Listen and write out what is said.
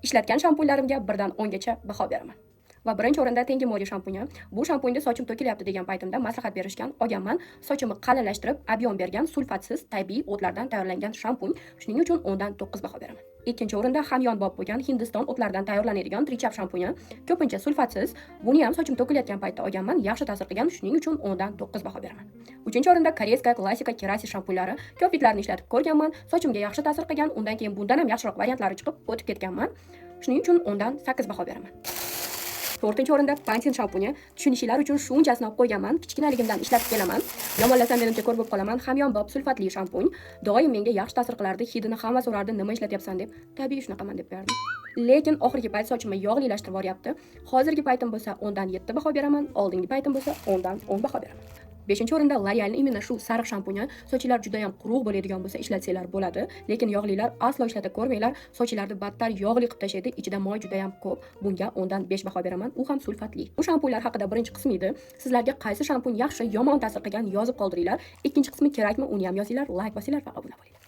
Ishlatgan shampunlarimga 1 dan 10gacha baho beraman. Va birinchi o'rinda Tengi Mori shampuni. Bu shampunni sochim to'kilyapti degan paytimda maslahat berishgan, olganman. Sochimni qalinlashtirib, объем bergan, sulfatsiz, tabiiy o'tlardan tayyorlangan shampun. Shuning uchun 10dan 9 baho beraman. Ikkinchi o'rinda hamyonbop bo'lgan, Hindiston o'tlaridan tayyorlanadigan Trichap shampuni. Ko'pincha sulfatsiz. Buni ham sochim to'kilayotgan paytda olganman, yaxshi ta'sir qilgan, shuning uchun 10dan 9 baho beraman. Uchinchi o'rinda корейская классика Kerasi shampunlari. Ko'p vidlarni ishlatib ko'rganman, sochimga yaxshi ta'sir qilgan, undan keyin bundan ham yaxshiroq variantlari chiqib, o'tib ketganman. Shuning uchun 10dan 8 baho beraman. To'rtinchi o'rinda Pantene shampuni. Tushunishinglar uchun shunchasini olib qo'yganman. Kichkinaligimdan ishlatib kelaman. Yomonlasam, menimcha, ko'r bo'lib qolaman. Hamyonbop, sulfatli shampun. Doim menga yaxshi ta'sir qilardi. Hidini hamma so'rardi, nima ishlatyapsan deb. Tabiiy shunaqaman deb qo'yardim. Lekin oxirgi payt sochimni yog'lilashtirib yuboryapti. Hozirgi paytim bo'lsa 10dan 7 baho beraman, oldingi paytim bo'lsa 10dan 10 baho beraman. Beshinchi o'rinda L'Orealni именно shu sariq shampuni. Sochinglar juda ham quruq bo'ladigan bo'lsa, ishlatsanglar bo'ladi, lekin yog'lilar aslo ishlata ko'rmanglar, sochinglarni battar yog'li qilib tashlaydi, ichida moy juda ham ko'p. Bunga 10dan 5 baho beraman, u ham sulfatli. Bu shampunlar haqida birinchi qismi edi. Sizlarga qaysi shampun yaxshi, yomon ta'sir qilgan, yozib qoldiringlar. Ikkinchi qismi kerakmi, uni ham yozinglar, layk bosinglar va obuna bo'linglar.